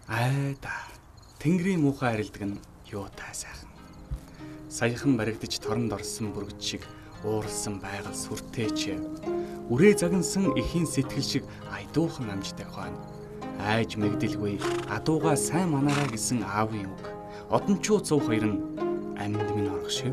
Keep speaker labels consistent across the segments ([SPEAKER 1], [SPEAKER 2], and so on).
[SPEAKER 1] Ай да. Тэнгэрийн муухай арилдаг нь юутай сайхан. Саяхан баригдаж торонд орсон бүргэд шиг ууралсан байгаль сүртэйч. Үрээ загнасан эхийн сэтгэл шиг айдуухан амжтай хойно. Айж мэгдэлгүй адууга сайн манаараа гэсэн аавын үг. Одончуу цув хоёр нь амьд минь орох шив.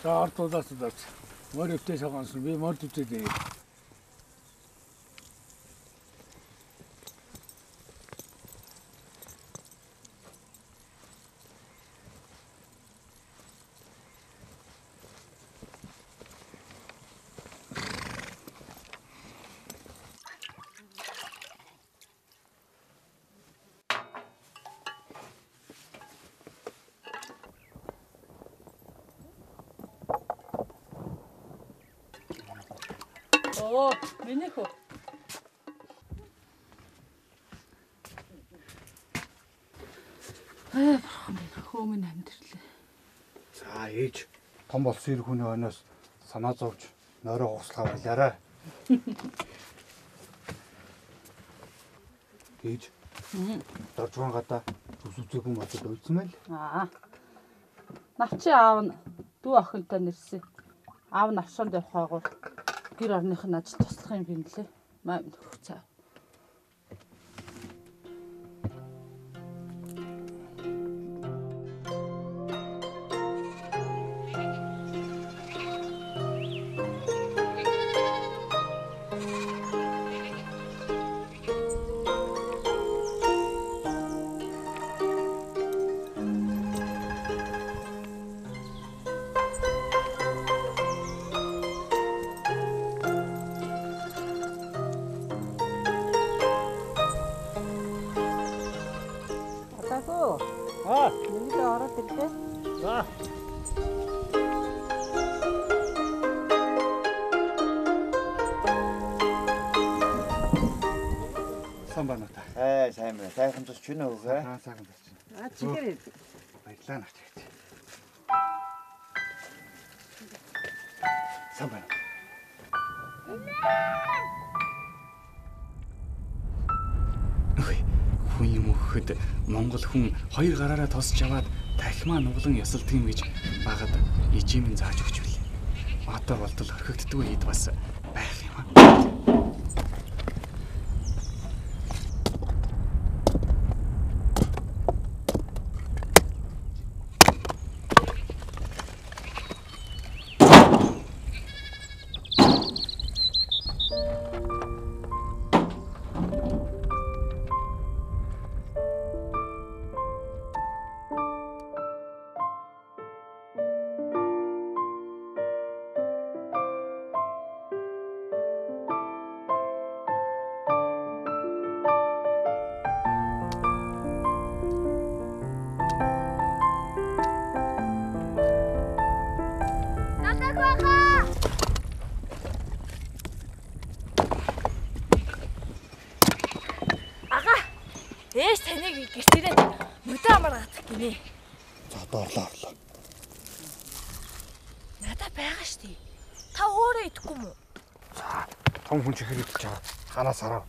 [SPEAKER 2] За ард тулаас тулаач. Морь өвтэй шагансан би морь зүтээд ирээ.
[SPEAKER 3] Оо, миний хөө. Аа, бурхан минь хөө минь амьдралаа.
[SPEAKER 4] За ээж, том болсон ир хүний хойноос санаа зовж нойроо хугацлаа байлаарай. Ээж. Доржгон гадаа зүс үзээгүй модод уйдсан байл.
[SPEAKER 3] Аа. Навчи аав нь дүү охинтой нэрсэн. Аав нь авшаанд явахаагүй гэр орных нь ажил туслах юм бинлээ. Маа нөхөр цаа.
[SPEAKER 2] Аа,
[SPEAKER 3] Нүгэлээ ороод ирлээ.
[SPEAKER 2] За.
[SPEAKER 4] Сайн байна уу та?
[SPEAKER 5] Аа, сайн байна. Сайхан тус ч нөө хөө.
[SPEAKER 4] Аа, сайхан тус чинь.
[SPEAKER 3] Аа, чигээр.
[SPEAKER 4] Баярлалаа навч гэж. Сайн байна.
[SPEAKER 1] Хүн юм өгөхөд Монгол хүн хоёр гараараа тосч аваад танхимаа нуглан ёсолдог юм гэж багад ижимэн зааж өгч билээ. Одоо болтол орхигддгүй хэд бас байх юм аа.
[SPEAKER 6] Ээж таныг гэрт ирээд мөдөө амар гатах гинэ.
[SPEAKER 4] За одоо орлоо.
[SPEAKER 6] Надаа байгаа штий. Та өөрөө идэхгүй юм уу?
[SPEAKER 4] За том хүн чихэр идэж байгаа. Ханаас харав.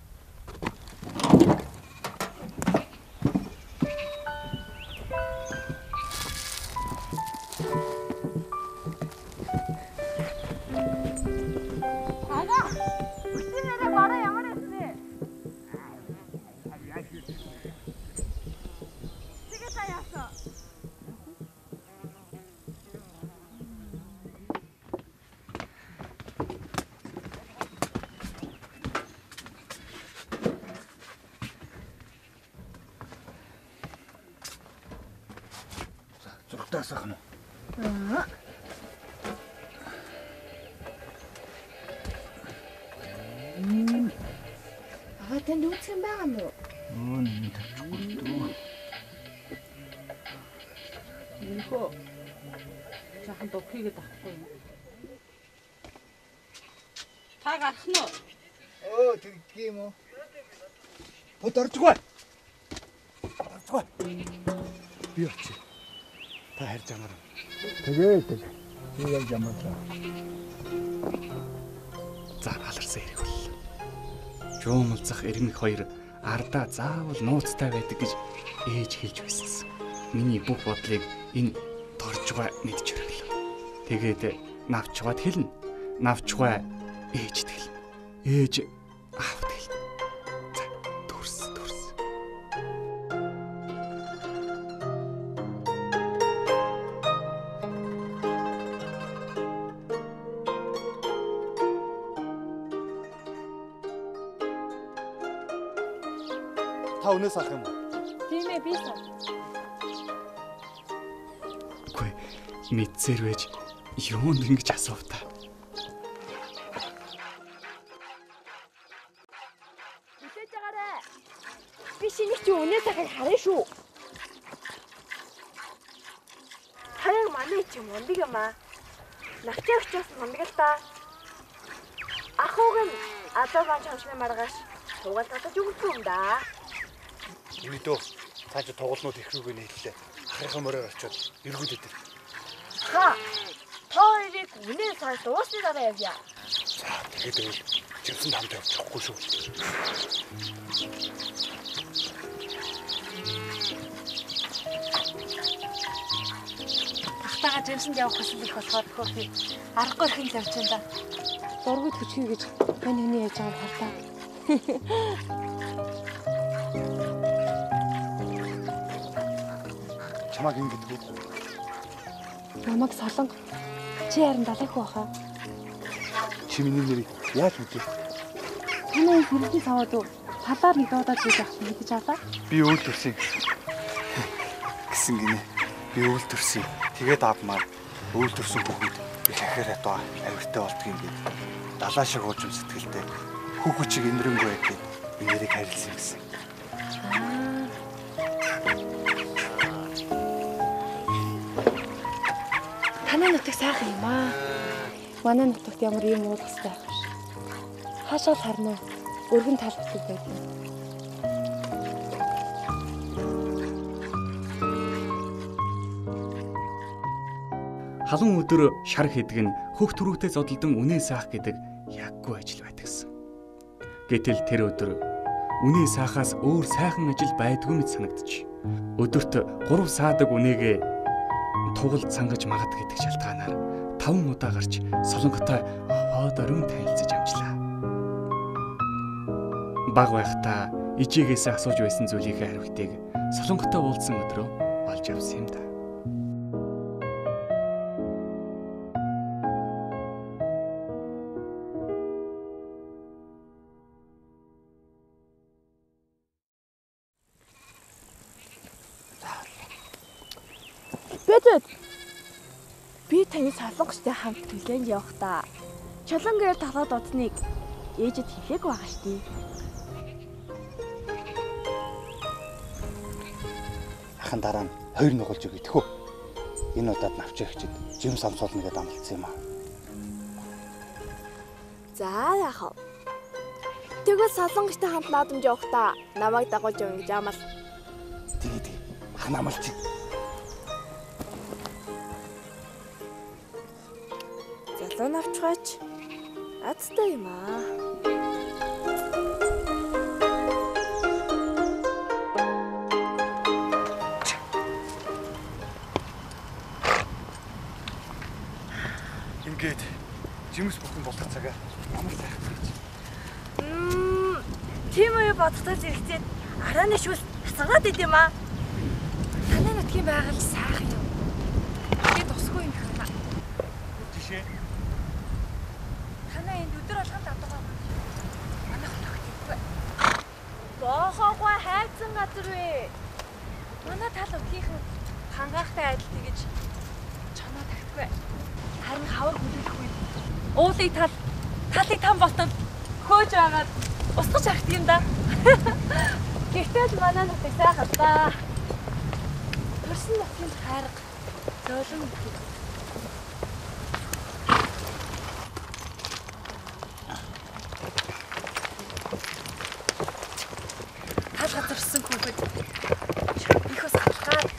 [SPEAKER 6] Ага. Бүтэн бараа ямар байсан бэ? Тэгээ та яасан?
[SPEAKER 4] За, зургатаа асаах нь уу?
[SPEAKER 6] Аа.
[SPEAKER 7] Ага танд үүсгэн байгаа мó?
[SPEAKER 4] Өө нэг тавьчихгүй дөө.
[SPEAKER 3] Нөхөө. Жаахан дуу хийгээд авахгүй юм. Та гарах нь уу?
[SPEAKER 5] Өө тэгдэг юм уу?
[SPEAKER 4] Бод оржгүй. Оржгүй. Би очив. Та харж амаар.
[SPEAKER 2] Тэгээ тэг. Би яг ямарлаа.
[SPEAKER 1] За аларсан хэрэг боллоо. Жуумалцах эрмэх хоёр ардаа заавал нууцтай байдаг гэж ээж хэлж байсансан. Миний бүх бодлыг энэ торжгой мэдж өрөглөө. Тэгээд навчгаад хэлнэ. Навчгай ээжд хэлнэ. Ээж аавд хэлнэ. За дүрс дүрс.
[SPEAKER 4] Та өнөөс авах юм уу?
[SPEAKER 6] Тийм ээ би сар.
[SPEAKER 1] Үгүй мэдсээр байж юунд ингэж асуув та?
[SPEAKER 6] Хүлээж агаарай. Би шинийг чи өнөө сахыг харна шүү. Харин манай чи мундаг юм аа. Навчаа учраас мундаг л та. Ах ууг нь адуу бан чамсны маргааш тугаал татаж өгсөн юм да.
[SPEAKER 4] Мэдөө цаа чи тугалнууд их рүүгээ нийллээ. Ахынхаа мороор очиод эргүүлээд ир.
[SPEAKER 6] Ха. Та хоёрыг үнээ сар дуусны дараа явъя.
[SPEAKER 4] За тэгээд байвал жимсэнд хамт явж чадахгүй шүү.
[SPEAKER 6] Ахтайгаа жимсэнд явах хүсэл их болохоор хөө би аргагүй ихэн л явчихна да.
[SPEAKER 3] Дургуйд хүчхий гэж мань хүний яаж байгааг хартаа.
[SPEAKER 4] Чамааг ингэдэг үү?
[SPEAKER 3] Намайг Солонго. Чи харин далайх баха.
[SPEAKER 4] Чи миний нэрийг яаж мэдэв?
[SPEAKER 3] Танай хэрхэн саваад уу? Талаар нэг дуудаад байж байх мэдэж авлаа.
[SPEAKER 4] Би өвөл төрсөн гэсэн гинэ. Би өвөл төрсөн. Тэгээд аав маань өвөл төрсөн хүүхэд их ахир хатаа авиртай болдго юм гээд далаа шиг уужим сэтгэлтэй хүүхэд чиг инэрэнгүй гээд би нэрийг харилцсан гэсэн.
[SPEAKER 3] Танай нутаг сайхан юм аа. Манай нутагт ямар юм уулах хэрэгтэй байх вэ? Хаашаа л харна уу? Өргөн тал бүлэг байдаг.
[SPEAKER 1] Халуун өдөр шар хэдэг нь хөх түрүүтэй зодолдон үнээ саах гэдэг яггүй ажил байдагсан. Гэтэл тэр өдөр үнээ саахаас өөр сайхан ажил байдгүй мэт санагдчих. Өдөрт 3 саадаг үнээгээ тугалд сангаж магад гэдэг шалтгаанаар 5 удаа гарч Солонготой овоод оройн танилцаж амжлаа. Баг байхдаа ижигээсээ асууж байсан зүйлийнхээ хариултыг Солонготой уулзсан өдрөө олж авсан юм да.
[SPEAKER 6] Бэдэд. Би таны Солонгостой хамт хүлээн явах та. Чулуун гэрэл тоглоод удсныг ээжэд хэлээгүй байгаа штий.
[SPEAKER 4] Ахан дараа нь 2 нугалж өгье тэхүү. Энэ удаад навчаа хчид жим самсуулна гэдээ амлалцсан юм аа.
[SPEAKER 6] За яах вэ? Тэгвэл Солонгостой хамт наадамж явах та. Намайг дагуулж явна гэж амал.
[SPEAKER 4] Тэгээ тэгээ. Ахан амлчих.
[SPEAKER 6] Залуу навчгаач азтай юм аа.
[SPEAKER 4] Ингээд жимс бүхэн болох цагаа ямар сайхан гэж.
[SPEAKER 6] Тийм үе бодохдоо зэрэгцээд арааны шүүс хасгаад идэм юм аа.
[SPEAKER 7] Танай нутгийн байгаль сайхан юм. Тэгээд тусгүй юм их байна.
[SPEAKER 4] Жишээ.
[SPEAKER 7] Танай энд өдөр болгон давтгаа. Манайх тогтдоггүй.
[SPEAKER 6] Боохоогой хайцсан газар вэ.
[SPEAKER 7] Манай тал өдгийнхэн хангаахтай адил тэгэж чоноо тагтгүй. Харин хавар хүлээлэх үед уулыг тал талыг там болтол хөөж байгаад устгаж харагддаг юм да.
[SPEAKER 6] Гэхдээ л манай нутаг сайхан да.
[SPEAKER 7] Төрсөн нутгийн хайрга Зөөлөн. Тал газарсан хүүхэд их ус халгаад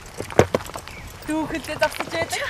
[SPEAKER 7] дүүхэлдээ зогсож байдаг.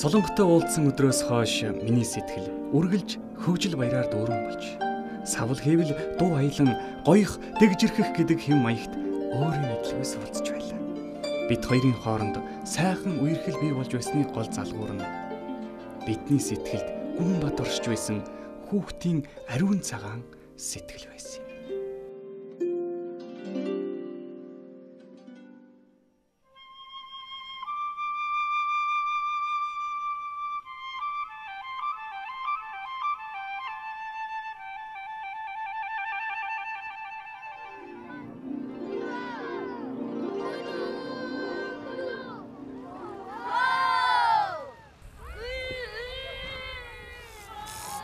[SPEAKER 1] Солонготой уулзсан өдрөөс хойш миний сэтгэл үргэлж хөгжил баяраар дүүрэн болж савл хийвэл дуу аялан гоёх дэгжирхэх гэдэг хэм маягт өөрийн мэдлгүй суралцж байлаа. Бид хоёрын хооронд сайхан үерхэл бий болж байсны гол залгуур нь бидний сэтгэлд гүн бат оршиж байсан хүүхдийн ариун цагаан сэтгэл байсан юм.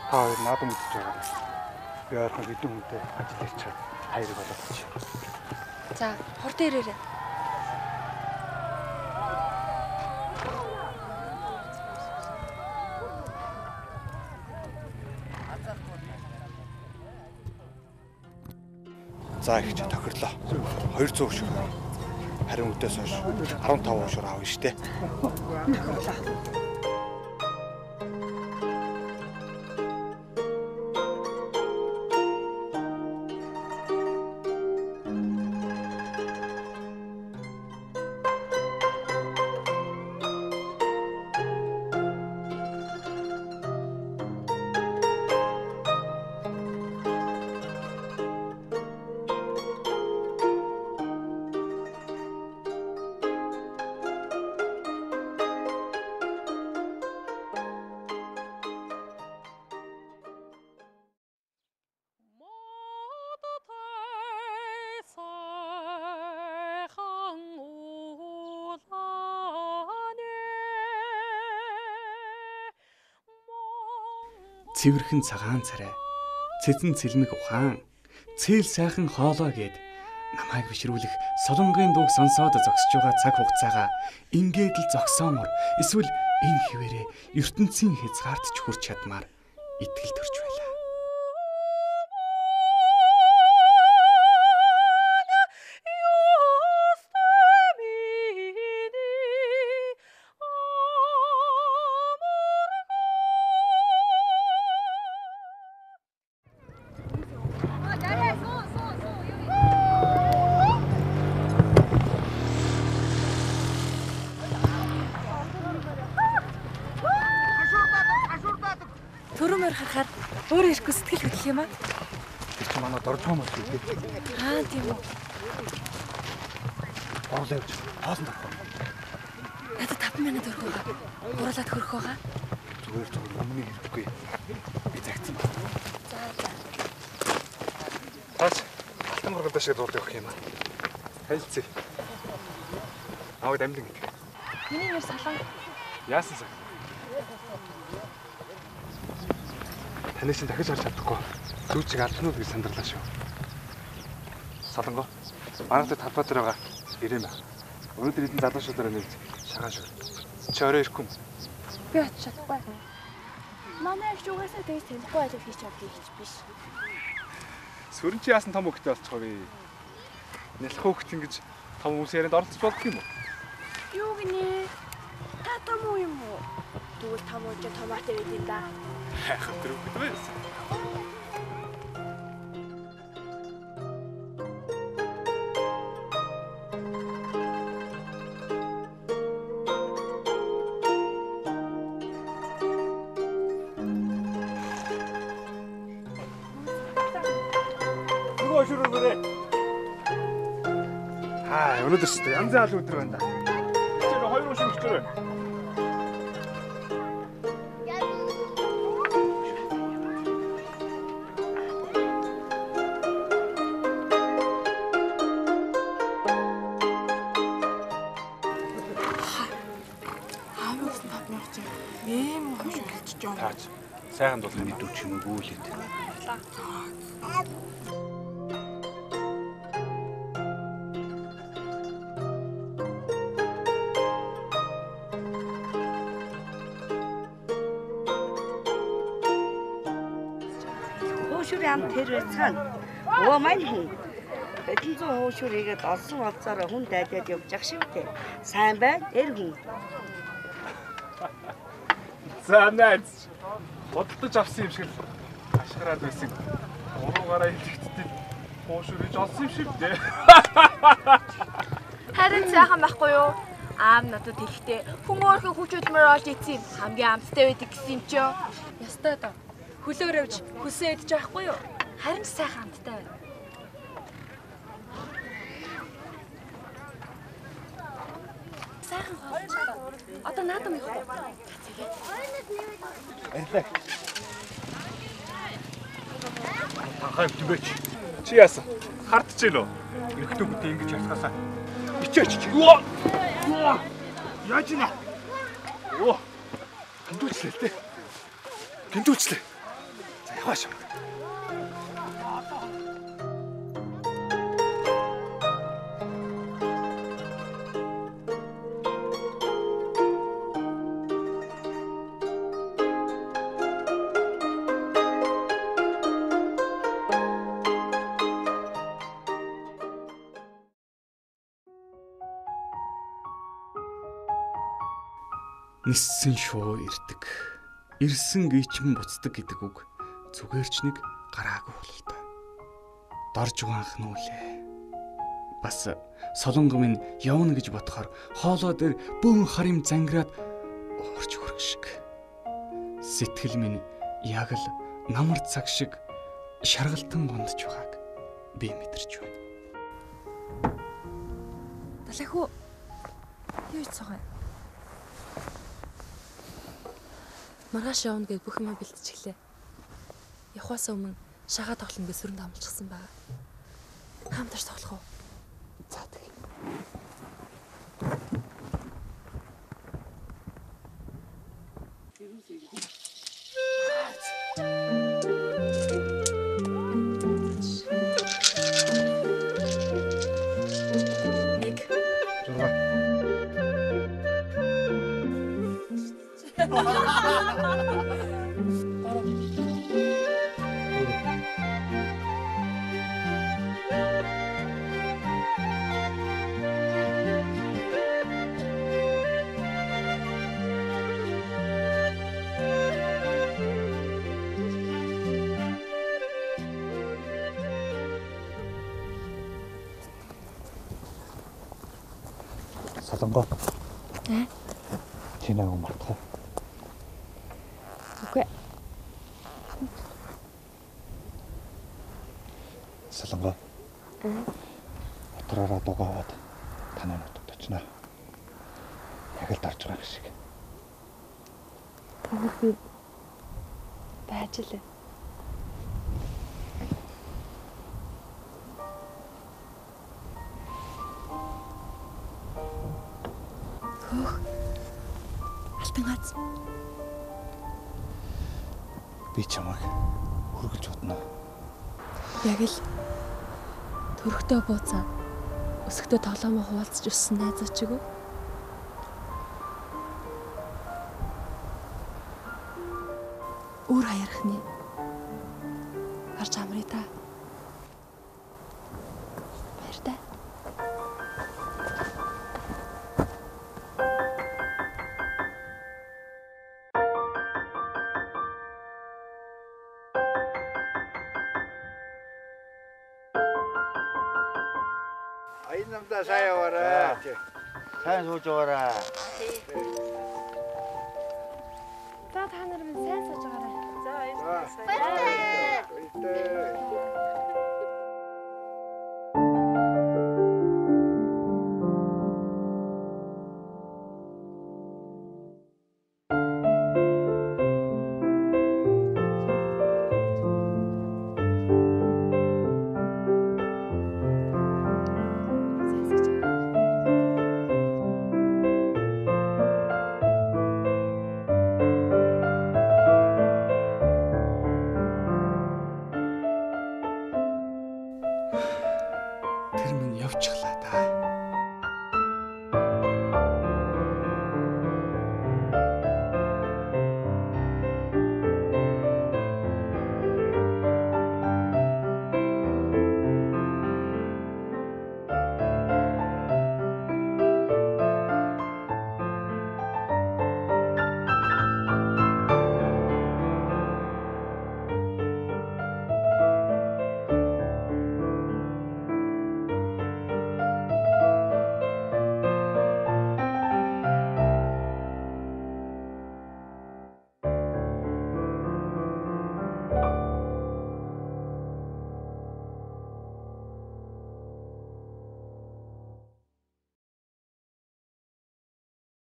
[SPEAKER 4] Та хоёр наадам үзэж байгаарай. Би ойрхон хэдэн хүнтэй ажил ирчээд хайрыг болоод очив.
[SPEAKER 7] За, хурдан ирээрэй.
[SPEAKER 4] За их чи тохирлоо. 200 өшөөр. Харин үдээс хойш 15 өшөөр авна штэ.
[SPEAKER 7] Тохирлоо.
[SPEAKER 1] Цэвэрхэн цагаан царай, цэцэн цэлмэг ухаан, цээл сайхан хоолой гээд намайг бишрүүлэх солонгын дууг сонсоод зогсож байгаа цаг хугацаагаа ингээд л зогсоомор эсвэл энэ хിവэрээ ертөнцийн хязгаарт ч хүрч чадмаар итгэл төрж байлаа.
[SPEAKER 7] Төрөмөр харахаар өөр ирэхгүй сэтгэл хөдлөх юм аа.
[SPEAKER 4] Тэр чинь манай доржгоо мод үү?
[SPEAKER 7] Аа тийм үү.
[SPEAKER 4] Гурлаа явж хоосон тарах.
[SPEAKER 7] Надад 5000 төгрөг байгаа. Гурлаад хөрөх байгаа.
[SPEAKER 4] Зүгээр өмнө хэрэггүй. Би загцсан байна.
[SPEAKER 7] За за.
[SPEAKER 4] Таач алтан горгол шиг дуулах явах юм аа. Хэлцээ. Намайг дамлин гэдэг.
[SPEAKER 7] Миний нэр Салан.
[SPEAKER 4] Яасан цаг? Таныг чинь дахиж харж чадахгүй. Зүү чиг алднууд гэж сандарлаа шүү. Солонгоо. Манайх дээр талбай дээр байгаа ирэм байх. Өнөөдөр эдэн залуучуудаараа нэлж шагаан шүү. Чи орой ирэхгүй юм.
[SPEAKER 6] Би очиж чадахгүй. Манай их угаасаа тэгж танихгүй ажил хийж чаддаг гэж биш.
[SPEAKER 4] Сүрэн чи яасан том хөвгтэй болчихоо вэ? Нялх хөвгт ингэж том хүмүүс ярианд оролцож болдго юм уу?
[SPEAKER 6] Юу гинэ? Та том уу юм уу? Тэгвэл том уу чи томат ирээд юм да.
[SPEAKER 4] Хайхав тэр хөвгт байсан. Өнөөдөр шүү дээ. Янзын аль өдөр байна да. Тэр 2
[SPEAKER 8] Хошин өчрөө.
[SPEAKER 4] Таач сайхан дулаан мэдүү чимээгүй л хэд.
[SPEAKER 9] Хөшүр ам тэр байцгаана. Өө мань хүн. Хэдэн зуун хөшүр хийгээд олсон олцоороо хүн дайдаад явж ах шиг үү. Сайн байна, эр хүн.
[SPEAKER 8] За найз. Худалдаж авсан юм шиг л ашгараад байсан. Уруугаараа илэгддэг хуушурж олсон юм шиг дээ.
[SPEAKER 6] Харин сайхан байхгүй юу? Аав надад хэлэхдээ хүн өөрхөн хүч хөдөлмөр олж ийцэн юм хамгийн амттай байдаг гэсэн юм чи.
[SPEAKER 7] Ястай доо. Хөлөөр авч хөлсөө идэж байхгүй юу? Харин ч сайхан амттай байна. Сайхан хоолчлоо. Одоо наадам явах уу?
[SPEAKER 4] Баярлалаа. Танхаа өвдөнгөөч.
[SPEAKER 8] Чи яасан? Хардж гин үү?
[SPEAKER 4] Эрэгтэй хүнтэй ингэж харцгаасаа. Ичээч чи. Юу? Яаж ийна? Оо. Гинтүүлчлээ л дээ. Гинтүүлчлээ. За явааш.
[SPEAKER 1] Ниссэн шуу ирдэг. Ирсэн гийчин буцдаг гэдэг үг зүгээр ч нэг гараагүй бололтой. Дорж угаанх нь үлээ. Бас солонго минь явна гэж бодохоор хоолой дээр бөөн харим зангираад уурч хөрг шиг. Сэтгэл минь яг л намар цаг шиг шаргалтан гондж байгааг би мэдэрч байна.
[SPEAKER 7] Далайхүү юу хийж байгаа юм? Маргааш явна гэж бүх юмаа бэлтчихлээ. Явхаас өмнө шагаа тоглоно гэж сүрэнд амлчихсан байгаа. Хамтарч тоглох уу?
[SPEAKER 1] За тэгье.
[SPEAKER 7] Нэг.
[SPEAKER 4] 6.
[SPEAKER 7] 3.
[SPEAKER 4] Солонгоо.
[SPEAKER 7] Аа?
[SPEAKER 4] Чи намайг мартах уу?
[SPEAKER 7] Үгүй.
[SPEAKER 4] Солонгоо.
[SPEAKER 7] Аа?
[SPEAKER 4] Отророо дугааваад танай нутагт очино. Яг л дарж байгаа шиг.
[SPEAKER 7] Таныг би байж лээ. Хөөх. Алтан гац.
[SPEAKER 4] Би чамайг үргэлж бодно.
[SPEAKER 7] Яг л төрхтөө бууцаа өсөхдөө тоглоомоо хуваалцаж өссөн найзаа чиг үү? Үр хаярхны. Гарч амрыг та. Баяртай.
[SPEAKER 5] Аян намдаа сайн яваарай.
[SPEAKER 10] Сайн сууж байгаарай.
[SPEAKER 7] За та нар минь сайн сууж байгаарай.
[SPEAKER 5] За баярлалаа.